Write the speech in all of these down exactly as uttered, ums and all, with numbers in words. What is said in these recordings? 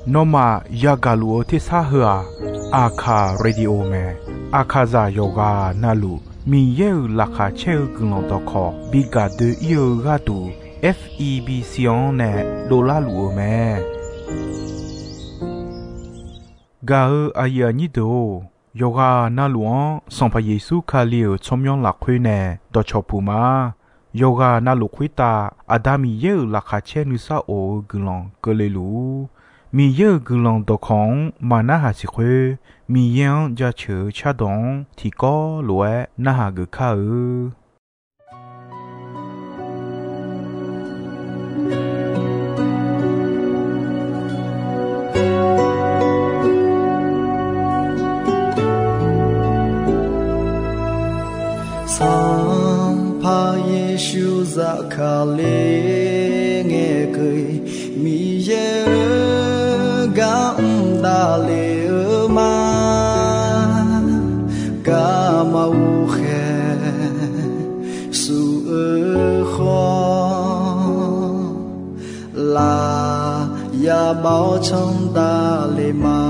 Nawmaf yagaq luf-eu tersar heu-aq, Aqkaq Radio mae. Aqkaqzaq yawqghaq navluf Miqyaer-euq laqkhaq caer-eu guiqlanq dawqkawq bi gaq doe-ir-eu gharduq, F E B C-anr nae dovlar luf-eu mae. Gaq-eu aqyuif aqnyir deuq-or, yawqghaq navluf-anr Sanqpaq Yeqsur Kali-euq tsawrmyanr lafkhoer nae dawqcawq puq ma. Yawqghaq navluf khoertav Aqda Miqyaer-euq laqkhaq caer nuisar of-eu guiqlanq keuvle luf-ur. Miqyaer-euq guiqlanq dawqkawq-anr maqnarhaq siq khoer, Miqyaer-anr jaceuq-eu cardawq-anr tiqkawv lof-aer narhaq geuf kar-eu. Sanqpaq Yeqsur zafkale ngaeqkeuv-iq, Miqyaer-euq gar mr davle-eu ma. Garma ghovkhaeq suf-eu khawf, laf yabav-awr canr davle ma.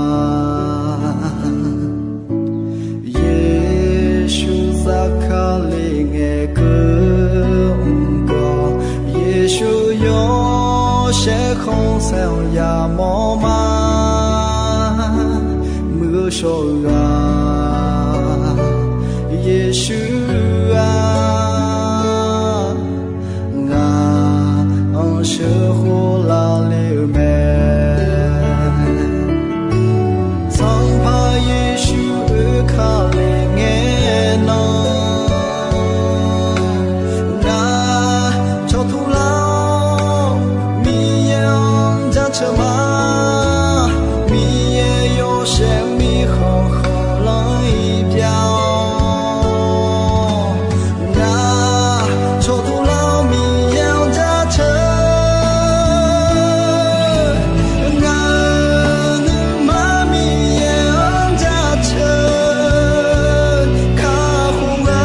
Yeqsur zafkale ngaeqkeuv mr gawq, Yeqsur yawshaef khanqsaer-anr yamawr ma. Muiq-eu shawr-eu ghaq, Yeqsur-aq, ngaq-anr sheuqkhof lavle-eu mae. Sanqpaq Yeqsur oekale ngae nan, ngaq cawqtuq lar-awr Miqyaer-anr jaceuq ma. Miqyaer yawshaef mirkhanq khanqlanr-iq pyav-awr, ngaq cawqtuq lar-awr Miqyaer-anr jaceuq. Ngaq-euq nuima Miqyaer-anr jaceuq kakhof nga.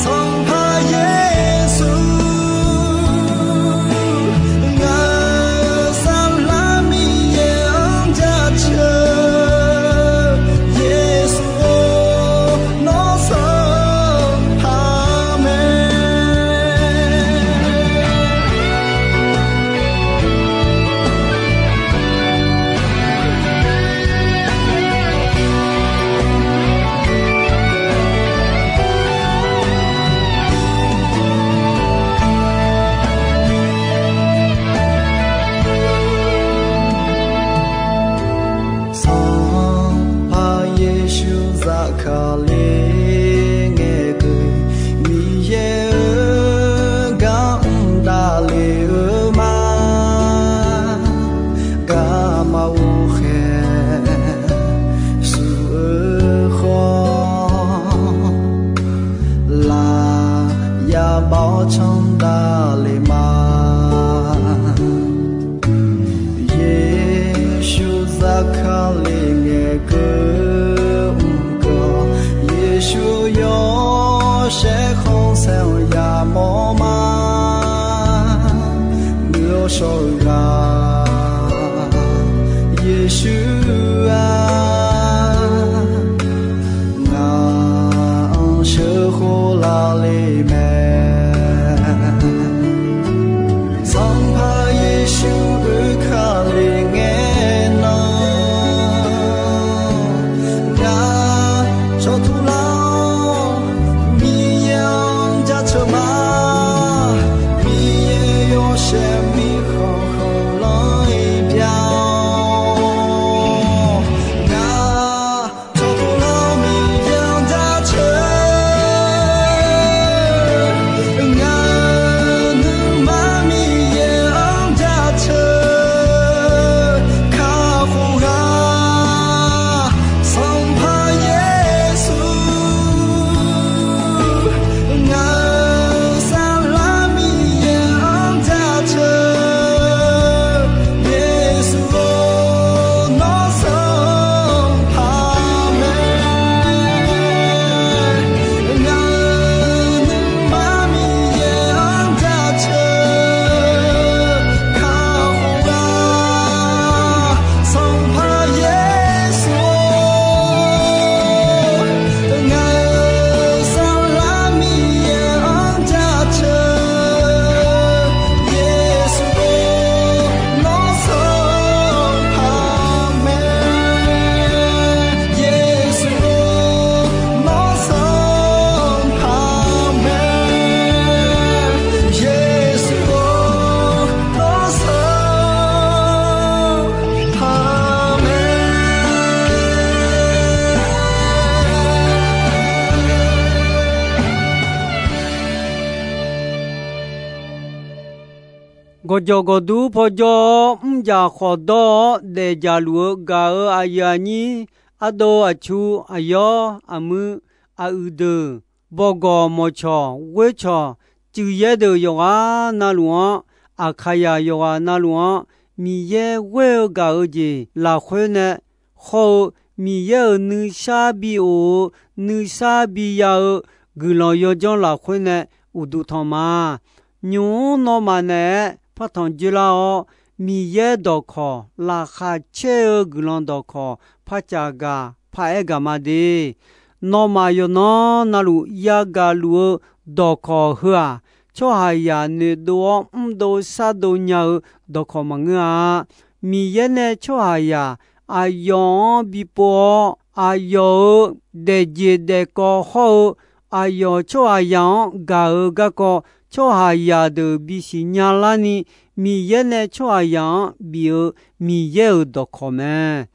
Sanqpaq Yeqsur, ngaq Gawqjawq gawqdur paw jawr-awr, mrjaq khawf dawr-awr daef jaqluf-eu gaq-euq aqyuif aqnyir, ardov aqcu, aqyawr aqmuir, aq uiq deuq, bawqgawq mawqcawq ghoercawq, cuif yaer deuq yawqghaq navluf-anr, Aqkaqyaq yawqghaq navluf-anr, Miqyaer ghoer-eu gaq-eu jeq lafkhoer nae, hawr-eu Miqyaer-euq nuisar bi of-eu, nuisar bi ya-eu guiqlanq yawjanr lafkhoer nae uqduq tanq ma. Nymq-mr nawmaf naeq-aer partanq dzoerlar-awr, Miqyaer dawqkawq laqkhaq caer-eu guiqlanq dawqkawq par caf gaq par aer gaq ma de. Nawmaf yawqnan navluf yagaq luf-eu dawqkawq heu-aq, tsawrhaqzaq noeqdov-awr mrdov shardov nya-eu dawqkawq maqngeur-a. Miqyaer nae tsawrhaqzaq aqyawf-anr bipov-awr, aqyawf-euq daefjeq daefkawv hawr-eu, aqyawf tsawrhaqzaq-anr gaq-eu garkawv tsawrhaqzaq deuq bisiq nya larni, Miqyaer nae tsawrhaqzaq-anr bif-eu Miqyaer-euq dawqkawq mae.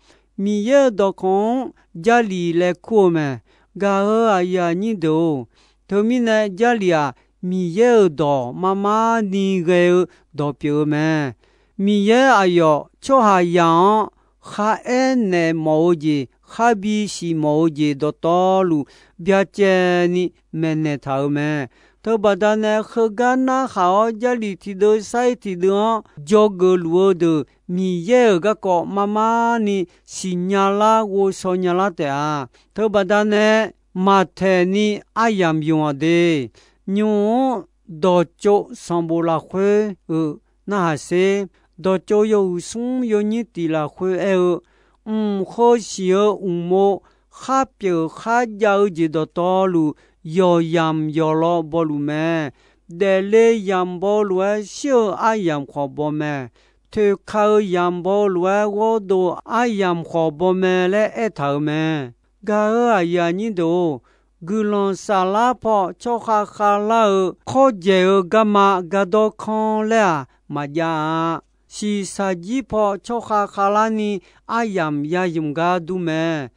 Miqyaer-euq dawqkawq-anr Jarlif laer kur-eu mae. Gaq-euq aqyuif aqnyir deuq-or, teumirnae Jarlif-aq, Miqyaer-euq dawq mar mar ni ghae-eu dawq pyeuf-eu mae. Miqyaer aqyawf tsawrhaqzaq-anr kharaer naeq mawf-eu jeq, khar bisiq mawf-eu jeq dawqtawvluf byacaevni maeqnaeq taq-euq mae. Teubaqda nae heugar narhaq-awr Jarlif tiqdeuv sar-ir tiqdeuv-anr dzawgeuf luf-eu deuq Miqyaer-euq garkawv mar mar ni siqnya lar ghovshaw nya lar taef-a. Teubaqda nae maqtaeq ni aryamq yamq-aq de. Nymq-mr dawqtsov sanqbof lafkhoer-euq narhaq sher. Dawqtsov yawhuiq smr yawnyir tiq lafkhoer aer-eu, mq heu siq-eu uqmov khar pyeuf khar jav-eu jeq dawqtawvluf yawq yamq yawq law bawluf mae. Daefle yamq baw lof-aer shir-eu aryamq khawf baw mae. Toeqka-eu yamq baw lof-aer ghawrdov aryamq khawf baw mae laer aertaq-euq mae. Gaq-euq aqyuif aqnyir deuq-or, guiqlanq saflar paw tsawrkhav khavlar-eu kawrdzaeq-eu garma gardawr kanr laer-aq maqjav-a. Shiqshaq jir paw tsawrkhav khavlar ni aryamq ya ymq gar dur mae.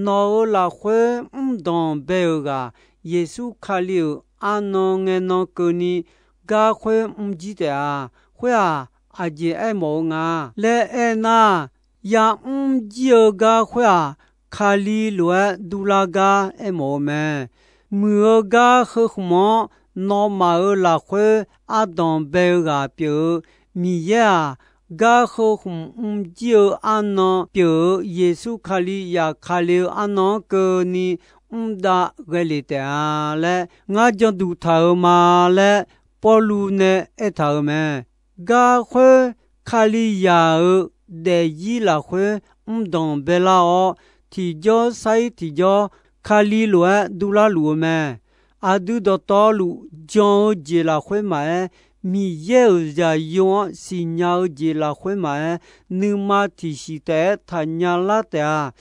Nawq-euq lafkhoer mrdanq bae-euq ghaq, Yeqsur Kali-euq arnan ngae nan keuvni gar khoer mrjir taef-a. Khoer-aq, aqjeq aermawf-eu nga laer aernar, ya'mr jir-eu gar khoer-aq, Kali lof-aer durlar gar aermawf-eu mae. Muiq-eu gar heu khmq-anr nawmaf-euq lafkhoer ardanq bae-eu ghaq pyeuf-eu Miqyaer-aq, gar heu khmq mrjir-eu arnan pyeuf-eu Yeqsur Kali yaf Kali-eu arnan-anr keuvni mr dav ghae lef taef-a laer ngar janduq taq-euq ma laer Pawrluv nae aertaq-euq mae. Gar khoer Kalizaq-euq daefzir lafkhoer mrdanq baelar-awr, tiqjawr sar-ir tiqjawr Kali lof-aer durlar luf-eu mae. Aqdui dawqtawvluf jan-eu jeq lafkhoer maqaer, Miqyaer-euq zaqyo-anr siqnya-eu jeq lafkhoer maqaer, nuima tiqsiq taef-aer taqnya lar taef-a.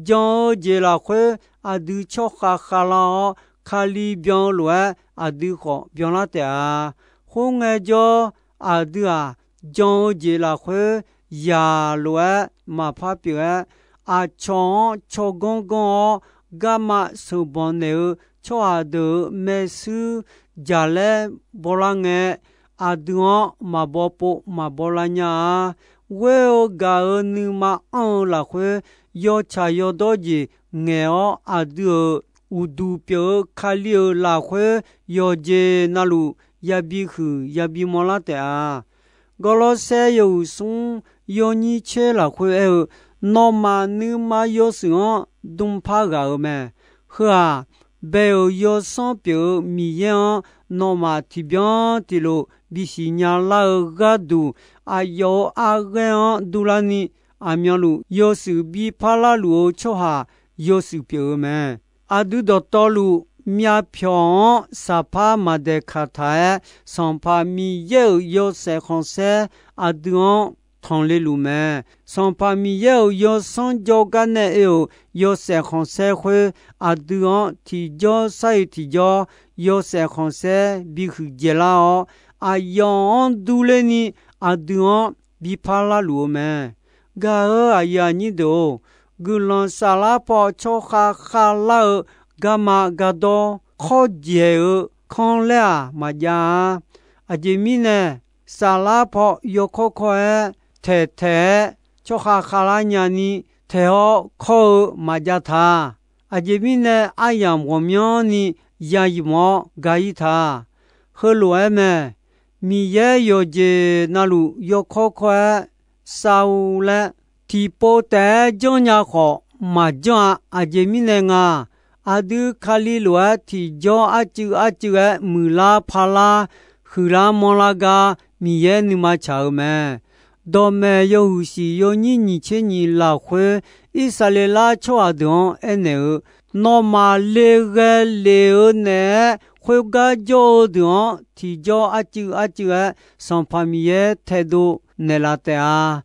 Jan-eu jeq lafkhoer aqdui tsawrkhav khavlar-awr, Kali byan-eu lof-aer aqdui khawf byanlar taef-a. Khoerngae jawr, aqdui-aq, jan-eu jeq lafkhoer yaq lof-aer maqpar pyeuf-aer, aqcawq-anr tsawrganr ganr-awr garma sheuqbanq naeq-eu tsawrhaq deuq-euq maershuir jaqlaer bawlar ngae, aqdui-anr maqbaw pov maqbaw lar nya-a. Ghoer-eu gaq-euq nuima anr-eu lafkhoer, yawtsaq yawdawr jeq ngaeq-awr aqdui-euq uqduq pyeuf-eu Kali-euq lafkhoer yawqjeq navluf yabi huiq yabi mawrlar taef-a. Gawrlawrsaer yawhuiq smr yawnyir tser lafkhoer aer-eu, nawmaf nuima yawshuif-anr dm par ghaq-euq mae. Heu-aq, bae-euq yawsanr pyeuf-eu Miqyaer-anr nawmaf tiqbyan tiqlof bisiq nya lar-eu gharduq, aqyawf-euq arghaer-anr durlarni, aqmyanluf yawshuif bi parlar luf-eu tsawrhaq yawshuif pyeuf-eu mae. Aqdui dawqtawvluf myavpyawq-anr saqpar maqdaeqkaq taq-aer, Sanqpaq Miqyaer-euq yawshaef khanqsaer aqdui-anr tanqle luf mae. Sanqpaq Miqyaer-euq yawsanr jawrgar nae oe-euq yawshaef khanqsaer khoer, aqdui-anr tiqjawr sar-iq tiqjawr yawshaef khanqsaer bihuiq dzaeqlar-awr, aqyawf-anr durler ni aqdui-anr bi parlar luf-eu mae. Gaq-euq aqyuif aqnyir deuq-or, guiqlanq saflar paw tsawrkhav khavlar-eu garma gardawr kawrdzaeq-eu kanr laer-aq maqjav-a. Aqjeq mirnae, saflar paw yawkawr kawr-aer taeqtaeq-aer, tsawrkhav khavlar nyani taeq-awr kawr-eu maqjav ta. Aqjeq mirnae aryamq ghawqmyanrni ya ymq-awr ga-ir ta. Heulof-aer mae. Miqyaer yawqjeq navluf yawkawr kawr-aer sav-eu laer, tiqpov taef-aer janrnya khawf maqjanr-a. Aqjeq mirnae nga, aqdui Kali lof-aer tiqjawr arcuiv arcuiv-aer muiqlar parlar, huiqlar manrlar gar Miqyaer nuima tsaq-eu mae. Dawqmaeq yawhuiq siq yawnyir nyiq tser nyiq lafkhoer, Irsaqleqlav tsawrhaq deuq-anr aernaeq-eu, nawmaf le ghae lef-eu naeq-aer khoergar jawr-eu deuq-anr tiqjawr arcuiv arcuiv-aer Sanqpaq Miqyaer taedov naeqlaf taef-a.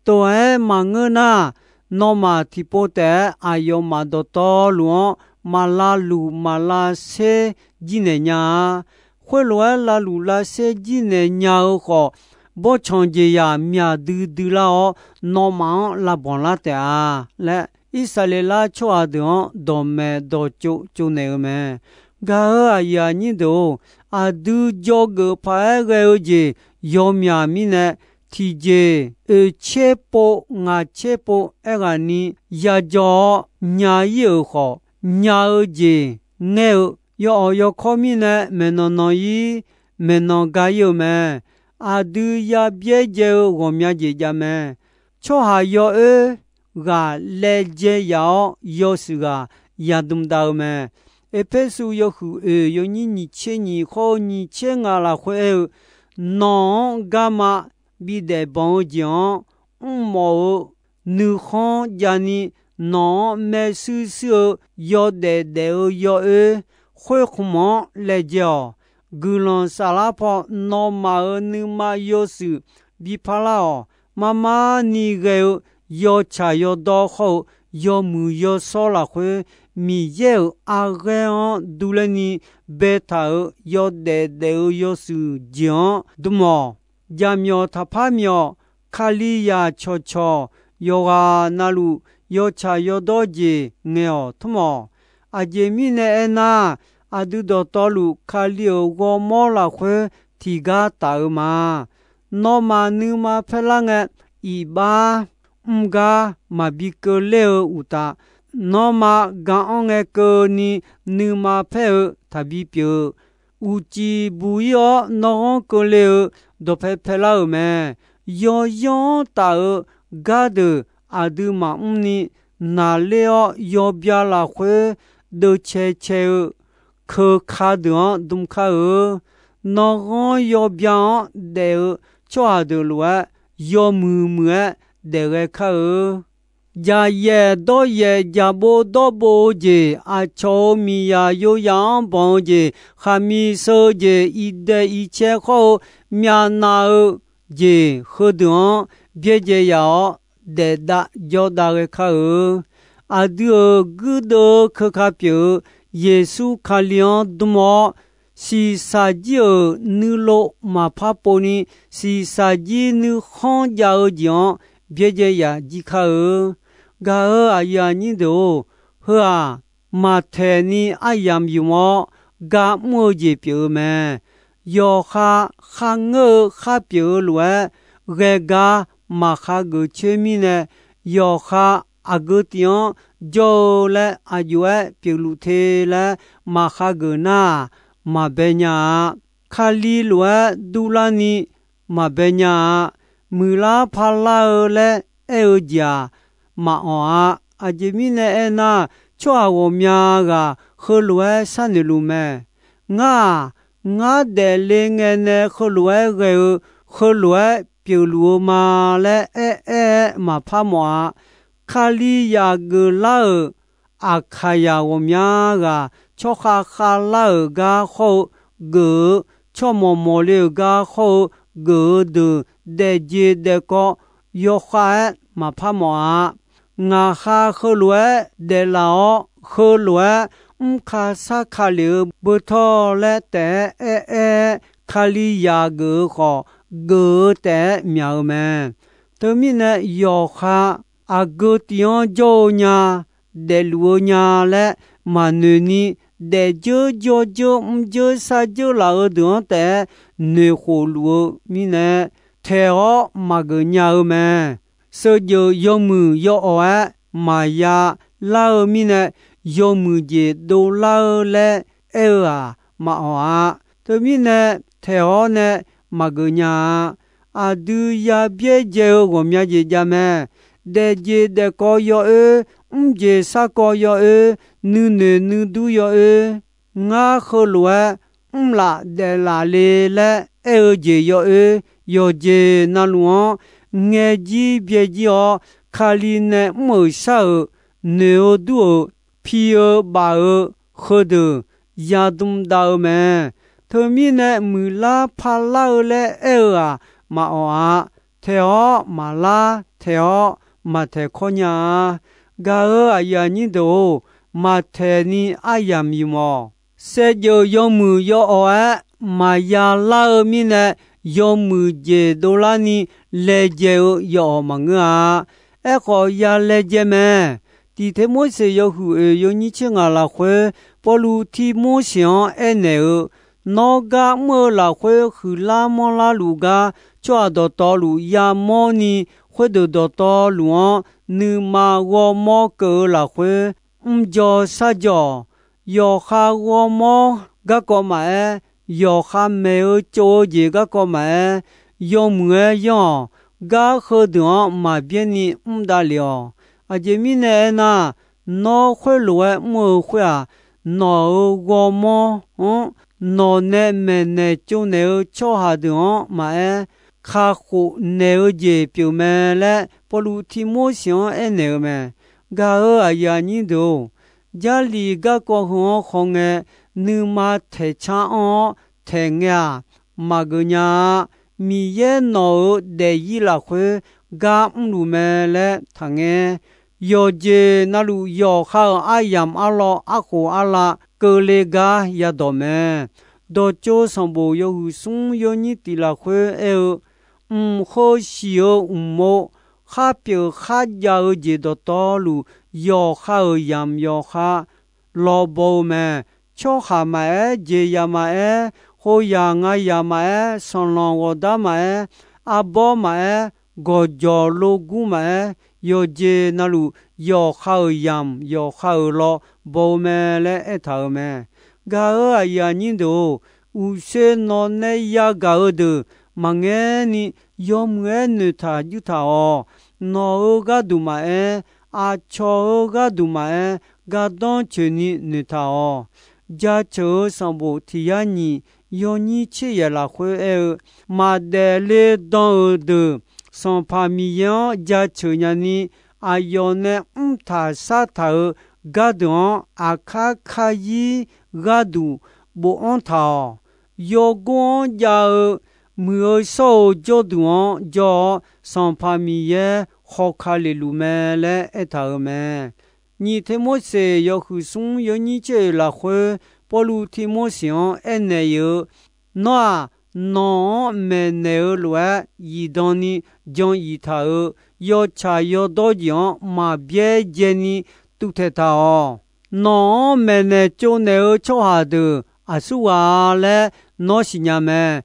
Tov-aer maqngeur nar, nawmaf tiqpov taef-aer aqyawfmaf dawqtawvluf-anr maq lavluf maq lavser jirnaeq nya-a. Khoerlof-aer lavluf lavser jirnaeq nya-eu khawf, bawrtsanq jeqzaq myaq duidui lar-awr, nawmaf-anr lavbanq lar taef-a laer, Irsaqleqlav tsawrhaq deuq-anr dawqmaeq dawqtsov tsovnaeq-eu mae. Gaq-euq aqyuif aqnyir deuq-or, aqdui dzawgeuf paq-aer ghae-eu jeq yawmyaq mirnae, tiqjeq oeq tser pov ngaq tser pov aerghaqni yajawr-awr nya-ir-euq khawf, nya-eu jeq ngaer-eu, yawawq yawkawr mirnae maeqnan nan-ir, maeqnan ga-ir-eu mae. Aqdui yabyaerdzae-eu ghawqmya jeq jav mae. Tsawrhaq yawoer ghaq laejae yaf-awr yawshuif ghaq yadm dav-eu mae. Erpersu yawhuiq oeq yawnyir nyiq tser nyiq khawr-eu nyiq tser ngaq lafkhoer aer-eu, nawq-anr garma bidaef banq-eu jeq-anr mrmawf-eu nuikhanr javni, nawq-anr maershuir shuir-eu yawdaef daef-eu yawoer khoerkhmq-anr laejae-awq. Guiqlanq saflar paw nawmaf-euq nuima yawshuif bi parlar-awq. Marmar ni ghae-eu yawtsaq yawdawr khawr-eu yawmuiq yawshawr lafkhoer, Miqyaer-euq arghaer-anr durler ni baetaq-euq yawdaef daef-eu yawshuif jeq-anr dm-awq. Jaqmyawf taqpar myawf, Kalizaq cawqcawq yawqghaq navluf yawtsaq yawdawr jeq ngaeq-awq tmr-awq. Aqjeq mirnae aernar, aqdui dawqtawvluf Kali-euq ghawrmawr lafkhoer tiqgar taf-eu ma. Nawmaf nuima paerlar ngae, iqbax mr gar maqbi keuvler-eu uqtaf, nawmaf gaq-anr ngae keuvni nuima paer-eu taqbi pyeuf-eu, uqcif buq-ir-awr nawr ghanr keuvle-eu dawqpae paelar-euq mae. Yawyanr taf-eu gardeuq aqdui maqmr ni, naqler-awr yawbya lafkhoer deuvcae cae-eu keuka deuq-anr dm kar-eu. Nawr ghanr yawbya-anr daef-eu tsawrhaq deuq lof-aer, yawmuiq muiq-aer daef ghae kar-eu. Jaqyaef dawryaef jaqbov dawrbov-eu jeq, aqcawq-euq miqzaq yoyaf-anr banq-eu jeq, khaqmiq sheu-eu jeq, iqdaeq iqcae khawr-eu myavnav-eu jeq, heudeuq-anr byaerdzae yaf-awr daefdav jawrdav ghae kar-eu. Aqdui-euq guirdeuv-eu keuka pyeuf-eu Yeqsur Kali-anr dm-awr, shiqshaq jir-euq nuilov maqpar povni, shiqshaq jir nuikhanr jav-eu jeq-anr byaerdzae yaf jir kar-eu. Gaq-euq aqyuif aqnyir deuq-or, heu-aq, maqtaeq ni aryamq ymq-awr gar mr-eu jeq pyeuf-eu mae. Yawqha kharngeur-eu khar pyeuf-eu lof-aer, ghae gar maqkhageuf coer mirnae, yawqha aqgeu tif-anr jawr-eu laer aq jov-aer pyeufluf te laer maqkhageuf nar-aq, maqbae nya-a. Kali lof-aer durlarni maqbae nya-a. Muiqlar parlar-eu laer aer-eu jeq-aq, maqawq-a. Aqjeq mirnae aernar, tsawrhaq ghawqmya ghaq heulof-aer sharnoeq luf mae. Ngar-aq, ngar daefle ngae nae heulof-aer ghae-eu, heulof-aer pyeufluf-eu ma laer aer-aer-aer maqpar mawf-a. Kalizaq geuflar-euq Aqkaqyaq ghawqmya ghaq, tsawrkhav khavlar-euq gar hawr-eu geuf-eu, tsawrmawq mawqle-euq gar hawr-eu geuf-eu deuq daefjeq daefkawv yawkhav-aer maqpar mawf-a. Ngaq ha heulof-aer daeflaf-awr, heulof-aer mrka sarka lef-eu beu tawr laer taef-aer aer-aer-aer, Kalizaq geuf-eu khawf, geuf-eu taef-aer myaq-eu mae. Teumirnae yawqha aqgeu tif-anr jawr-eu nya, daefluf-eu nya laer maqnoeq ni, daefdzeur jawrdzeur mrdzeur sardzeur laf-eu deuq-anr taef-aer noeqkhof luf-eu mirnae, taeq-awr maqgeuf nya-eu mae. Sheuqjeuf yawmuiq yawawq-aer maqya lar-eu mirnae, yawmuiq jeq dovlar-eu laer aer-eu-aq, maqawq-a. Teumirnae, taeq-awr nae maqgeuf nya-a. Aqdui ya byaerdzae-eu ghawqmya jeq jav mae. Daefjeq daefkawv yawoer, mrjeq sarkawv yawoer, nuinoeq nuidur yawoer, ngar heulof-aer mrlaf daeflaf le laer aer-eu jeq yawoer, yawqjeq navluf-anr ngaejir byaejir-awr, Kali nae mr-euq shar-euq, noeq-eu dur-euq, pi-eu baf-eu heudeuq yadm dav-eu mae. Teumirnae, muiqlar parlar-eu laer aer-eu-aq, maqawq-a. Taeq-awr maqlar, taeq-awr maqtaeq kawr nya-a. Gaq-euq aqyuif aqnyir deuq-or, maqtaeq ni aryamq ymq-awq. Saevdzeuf yawmuiq yawawq-aer maqya lar-eu mirnae, yawmuiq jeq dovlar ni laejae-eu yawawq maqngeur-a. Aerkhawf, ya laejae mae. Tiqteq Morseq yawhuiq oeq yawnyir tser ngaq lafkhoer, Pawrluv Tivmorseq-anr aernaeq-eu, Nawr gar mr-eu lafkhoer huiqlar manrlar luf gar, tsawrhaq dawqtawvluf yamawrni, khoerdeuq dawqtawvluf-anr nuima ghawrmawr keuv-eu lafkhoer, mrdzaw shardzawq, yawqha ghawrmawr garkawv maqaer, yawqha maeq-eu tsov-eu jeq garkawv maqaer, yawmuiq-aer yanr-awq. Gar heudeuq-anr maqbyaer ni mr davlef-awq. Aqjeq mirnae aernar, nawr khoerlof-aer mr-eu khoer-aq, nawq-euq ghawrmawr-anr nawq nae maeqnaeq tsovnaeq-eu tsawrhaq deuq-anr maqaer, kakhof naeq-eu jeq pyeuf mae laer, Pawrluv Tivmorseq-anr aernaeq-eu mae. Gaq-euq aqyuif aqnyir deuq-or, Jarlif garkawv heu-anr khawngae, nuima taeqcar anr-awr taeq ngae-aq, maqgeuf nya-a. Miqyaer nawq-euq daefzir lafkhoer gar mrluf mae laer taqngaer. Yawqjeq navluf yawqha-euq aryamq arlawr arkhof arlav keuvle gar yadawq mae. Dawqtsov sanqbof yawhuiq smr yawnyir tiq lafkhoer aer-eu, Mq heu shiq-eu mq-or, khar pyeuf kharjav-eu jeq dawqtawvluf, yawqha-euq yamq yawqha lawbaw-eu mae. Tsawrhaq maqaer, jeqzaq maqaer, khoerzaq ngaqzaq maqaer, sanqlanq ghawqdar maqaer, arbawr maqaer, gawqjawq logur maqaer, yawqjeq navluf yawqha-euq yamq yawqha-euq law baw-eu mae laer aertaq-euq mae. Gaq-euq aqyuif aqnyir deuq-or, uqshoe nawq nae yagaq-eu deuq maqngaer ni, yawmuiq-aer noeqtaq juirtaq-awq. Nawq-euq gharduq maqaer, aqcawq-euq gharduq maqaer, gardanr coeqni noeqtaq-awq. Jaceuq-eu sanqbof tiq yar nyiq yawnyir tser yaeq lafkhoer aer-eu, maqdaef le dan-euq deuq Sanqpaq Miqyaer-anr jaceuq nyani, aqyawf nae mrtaq shartaq-euq gardeuq-anr aqkar karzir gharduq bofanr taq-awq. Yawgor-anr jav-eu muiq-eu shawr-eu jawrduq-anr jawr-awr, Sanqpaq Miqyaer hawka lef luf mae laer aertaq-euq mae. Nyiq Tivmorseq yawhuiq smr yawnyir tser oeq lafkhoer, Pawrluv Tivmorseq-anr aernaeq-eu, Nawr-aq, nawq-anr maeqnaeq-eu lof-aer zifdan ni jan zif taq-euq yawtsaq yawdawr jeq-anr maqbyaer dzaeni tuvtaeq taq-awq. Nawq-anr maeqnaeq tsovnaeq-eu tsawrhaq deuq aqsurghaq-a laer nawr siqnya mae.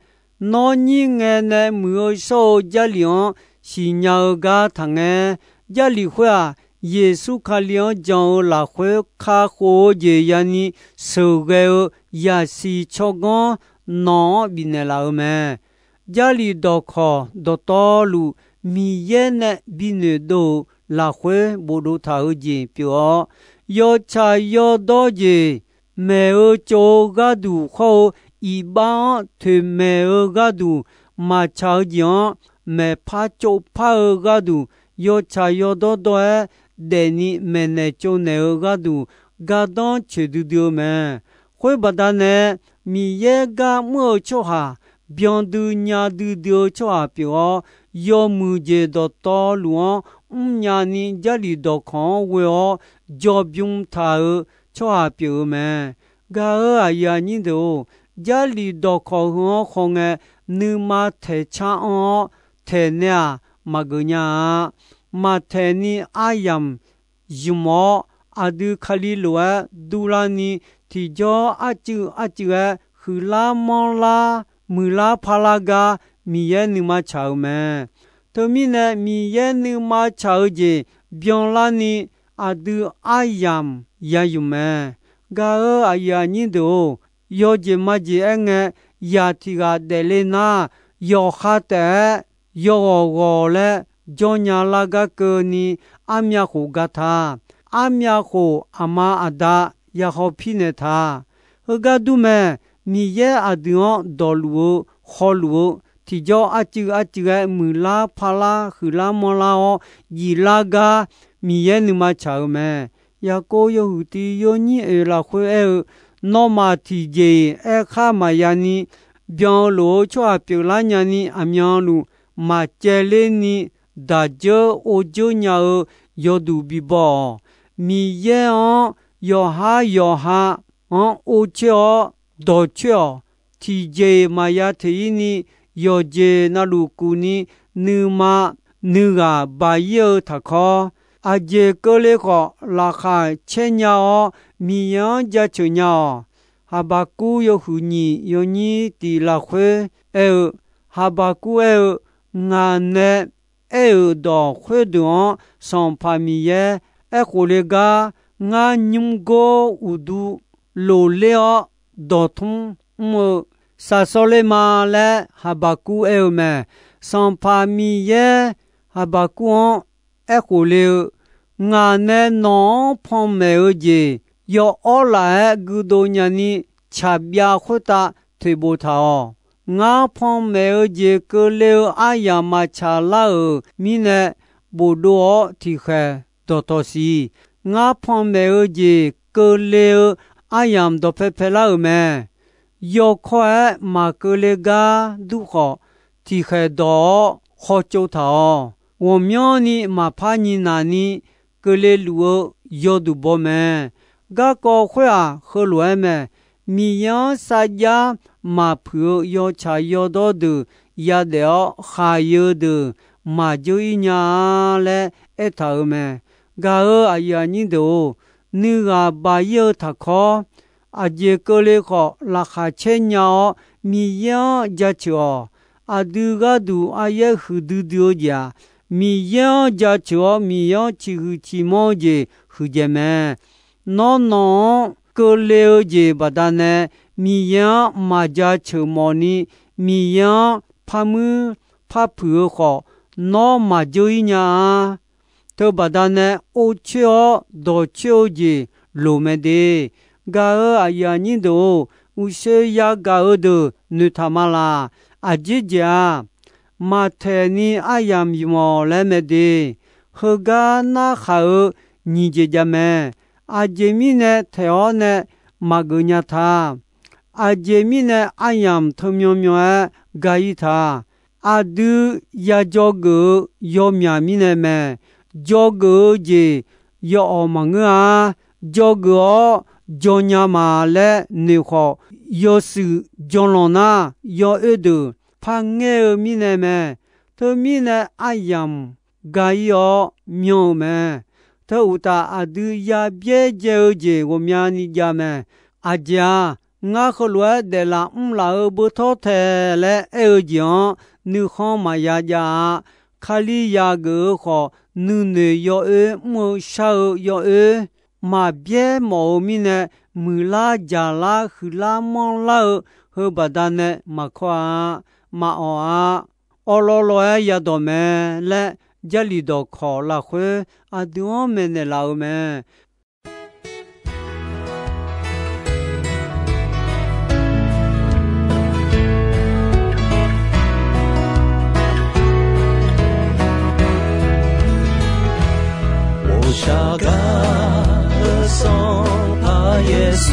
Nawr nyir ngae nae muiq-eu shawr-eu Jarlif-anr siqnya-eu gar taqngaer. Jarlif khoer-aq, Yeqsur Kali-anr jan-eu lafkhoer kakhof-eu jeq yani sheuqghae-eu yasiq tsawrganr nawq-anr bifnaeq laf-eu mae. Jarlif dawqkawq dawqtawvluf Miqyaer nae binoeq dov-euq lafkhoer bofdov taq-eu jeq pyeuf-awr, yawtsaq yawdawr jeq maeq-eu tsov-eu gharduq hawr-eu, iqbax-anr toeqmaeq-eu gharduq, maqtsaq-eu jeq-anr maeqpar tsovpar-eu gharduq, yawtsaq yawdawr dawr-aer daefni maeqnaeq tsovnaeq-eu gharduq, gardanr coeqdui dui-eu mae. Khoer baqdanae, Miqyaer gar mr-eu tsawrhaq byandui nya duidui-eu tsawrhaq pyeuf-awr, yawmuiq jeq dawqtawvluf-anr mrnya ni Jarlif dawqkawq-anr ghoe-awr jawrbymr taq-euq tsawrhaq pyeuf-eu mae. Gaq-euq aqyuif aqnyir deuq-or, Jarlif dawqkawq heu-anr khawngae, nuima taeqcar anr-awr taeq nae-aq, maqgeuf nya-a. Maqtaeq ni aryamq ymq-awr, aqdui Kali lof-aer durlarni, tiqjawr arcuiv arcuiv-aer huiqlar manrlar muiqlar parlar gar Miqyaer nuima tsaq-euq mae. Teumirnae Miqyaer nuima tsaq-eu jeq byanlarni aqdui aryamq ya yuf mae. Gaq-euq aqyuif aqnyir deuq-or, yawjeq majeq aer ngae, yaq tiq ghaq daefle nar, yawqha taef-aer yawghawq ghawq laer jawr nya lar gar keuvni armyav khof ga ta. Armyav khof aqma aqda ya haw pirnaeq ta. Heugar dur mae, Miqyaer aqdui-anr dawqluf-eu, hawluf-eu, tiqjawr arcuiv arcuiv-aer muiqlar parlar huiqlar manrlar-awr jiflar gar Miqyaer nuima tsaq-eu mae. Yaqkov yawhuiq tiq yawnyir oeq lafkhoer aer-eu, nawmaf tiqjeq-iq aerkhar maqya ni, byan-eu lof-eu tsawrhaq pyeuflar nyani aqmyanluf maqcaevler ni daqdzeur ordzeur nya-eu yawduq bibaw-awq. Miqyaer-anr yawqhar yawqha-anr orcoer-awr dawqcoer-awq. Tiqjeq-iq maqya teq-ir ni, yawqjeq navluf kuf ni, nuima nuighaq baq-ir-eu taqkawr, aqjeq keuvle khawf laqkhaq caer nya-awr, Miqyaer-anr jaceuq nya-awq. Haqbaqkuv yawhuiq nyiq yawnyir tiq lafkhoer aer-eu, Haqbaqkuv aer-eu, ngaq nae aer-euq dawq khoerdeuq-anr Sanqpaq Miqyaer aerkhof le gar, ngar nymr gor uqdu lof ler-awr dawqtmr mr-eu saqsawr ler ma laer Haqbaqkuv aer-eu mae. Sanqpaq Miqyaer Haqbaqkuv-anr aerkhof le-eu, ngaq nae nawq-anr panmaeq-eu jeq yaw'awr laf-aer guidov nyani tsaqbyav khoertav toeqbof taq-awq. Ngar panmaeq-eu jeq keuvle-eu aryamq maqtsaq lar-euq mirnae, bofdov-awr tiqkhaeq dawqtawq siq. Ngar panmaeq-eu jeq keuvle-eu aryamq dawqpae paelar-euq mae. Yawkawr-aer maqkeuvle gar dur khawf, tiqkhaeq dawq-awr khawtsov taq-awq. Ghawqmyanrni maqpar nyiq naq ni keuvle luf-eu yawduq baw mae. Garkawv khoer-aq, heulof-aer mae. Miqyaer-anr sarjax maqpuiq-eu yawtsaq yawdawr deuq yadaef-awr khaq-eu deuq maqjeur-ir nya-a laer aertaq-euq mae. Gaq-euq aqyuif aqnyir deuq-or, nuighaq baq-ir-eu taqkawr, aqjeq keuvle khawf laqkhaq caer nya-awr, Miqyaer-anr jaceuq-awq. Aqdui gharduq aryaer huiqdui dui-eu jeq-aq, Miqyaer-anr jaceuq-awr, Miqyaer-anr ciqhuiq ciqmanr-eu jeq huiqdzaeq mae. Nawr nawq-anr keuvle-eu jeq baqdanae Miqyaer-anr maqjaceuq mawfni, Miqyaer-anr parmuir parpuiq-eu khawf, nawr maqjeur-ir nya-a. Teubaqdanae orcoer-awr dawqcoer-eu jeq loq mae de. Gaq-euq aqyuif aqnyir deuq-or, uqshoe yagaq-eu deuq noeqtaq ma laq. Aqjeq jeq-aq, maqtaeq ni aryamq ymq-awq laer mae de. Heugar narkhaq-eu nyiq jeq jav mae. Aqjeq mirnae taeq-awr nae maqgeuf nya ta. Aqjeq mirnae aryamq teumyan myan-aer ga-ir ta. Aqdui ya dzawgeuf-eu yawmyaq mirnae mae. Dzawgeuf-eu jeq yawawq maqngeur-a. Dzawgeuf-awr dzaw nya ma laer noeq khawf, yawshuif dzaw lanq nar yawoer deuq par ngaer-eu mirnae mae. Teumirnae aryamq ga-ir-awr myan-eu mae. Teu uqtaf, aqdui ya byaerdzae-eu jeq ghawqmyani jav mae. Aqjeq-aq, ngar heulof-aer daeflaf mrlaf-eu beutawr tae laer aer-eu jeq-anr nuikhanr maqya jav-a. Kalizaq geuf-eu khawf, nuinoeq yawoer mr-eu shar-eu yawoer maqbyaer mawf-eu mirnae, muiqlar jaqlar huiqlar manrlar-eu heubaqda nae maqkawr-a, maqawq-a, awrlawr lawr-aer yadawq mae laer, Jarlif dawqkawq lafkhoer aqdui-anr maeqnaeq laf-eu mae. 我下嘎的上怕耶稣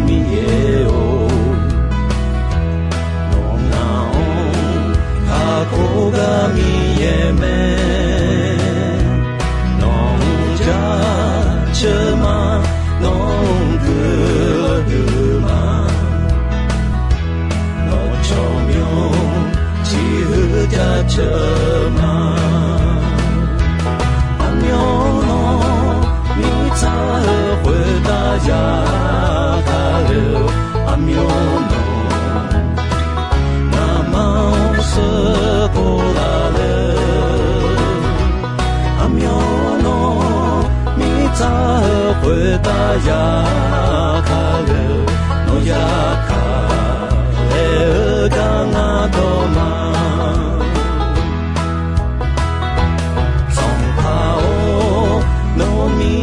你也哦，侬那哦，卡可嘎你也没。 Nawq-anr jaceuq ma, nawq-anr guiqlanq dui ma, nawq tsawrmyanr ciqhuiq jaceuq ma. Aqmyanluf mirtsaq-eu khoertav yataq-eu, aqmyanluf khoertav ya kale, nawq ya kale-eu gar ngar dawq ma. Sanqpaq-or, nawq-ni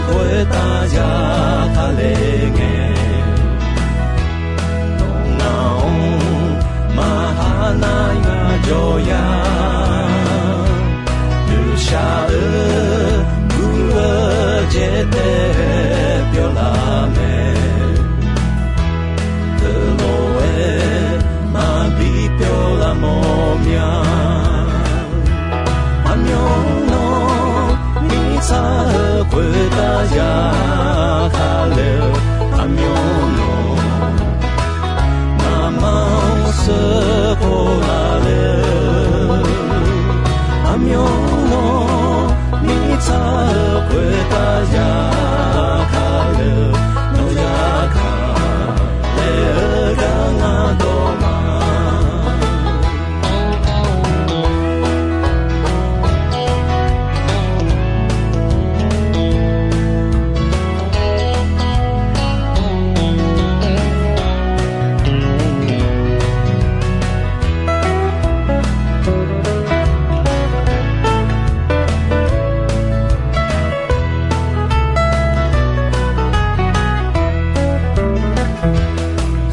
khoertav ya kale ngae, nawq ngaq-anr maqha nar ngar jawr ya. Nuishaq-eu gur-eu jaetae-aer pyawr laf mae. Teulof-aer maqbi pyawr laf mawr mya. Aqmyan nawq mirtsaq-eu khoertav ya kale-eu, aqmyan nawq ngaqma-anr sheuqkhof laf le-eu, aqmyan nawq mirtsaq-eu khoertav ya kale-eu, nawq ya kale-eu gar ngar dawq ma.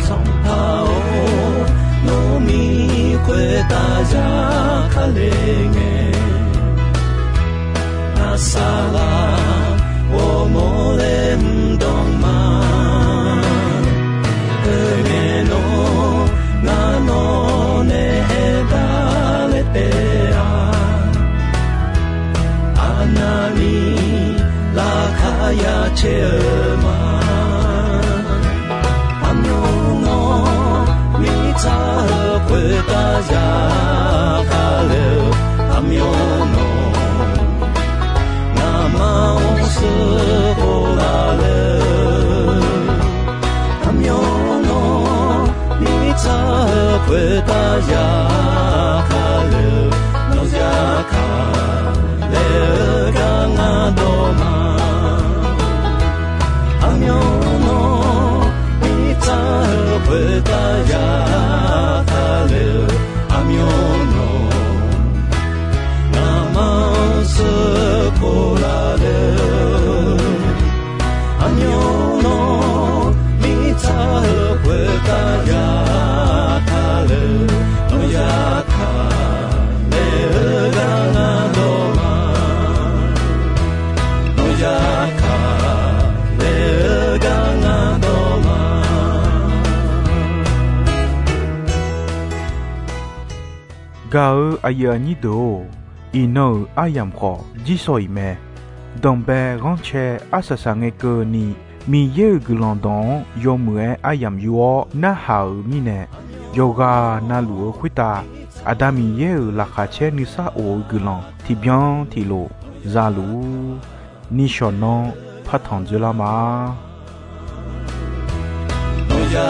Sanqpaq-or, nawq-ni khoertav ya kale ngae, ngar saqlaq ghawrmawr laer mr dawq ma. Oe ngae nawr ngar nawq nae aerdar laer taef-a. Aqnavni laqkhaq ya caer-eu ma. Aqmyan nawq mirtsaq-eu khoertav ya kale-eu, aqmyan nawq ngaqma-anr sheuqkhof laf le-eu, aqmyan nawq mirtsaq-eu khoertav ya kale-eu, nawq ya kale-eu gar ngar dawq ma. Aqmyan nawq mirtsaq-eu khoertav ya kale-eu, aqmyan nawq ngaqma-anr sheuqkhof laf le-eu, aqmyan nawq mirtsaq-eu khoertav ya kale-eu, nawq ya kale-eu gar ngar dawq ma. Nawq ya kale-eu gar ngar dawq ma. Gaq-eu aqyuif aqnyir deuq-or, iqnan-euq aryamq khawf jirsawq iq mae. Danqbae ghanrcae arsaq saqngae keuvni, Miqyaer-euq guiqlanq dawq-anr yawmuiq-aer aryamq yur-awr narhaq-euq mirnae, yawqghaq navluf-eu khoertav Aqda Miqyaer-euq laqkhaq caer nuisar of-eu guiqlanq tiqbyan tiqlof za luf-ur. Nishawq nanr partanq dzeurlar ma. Nawq ya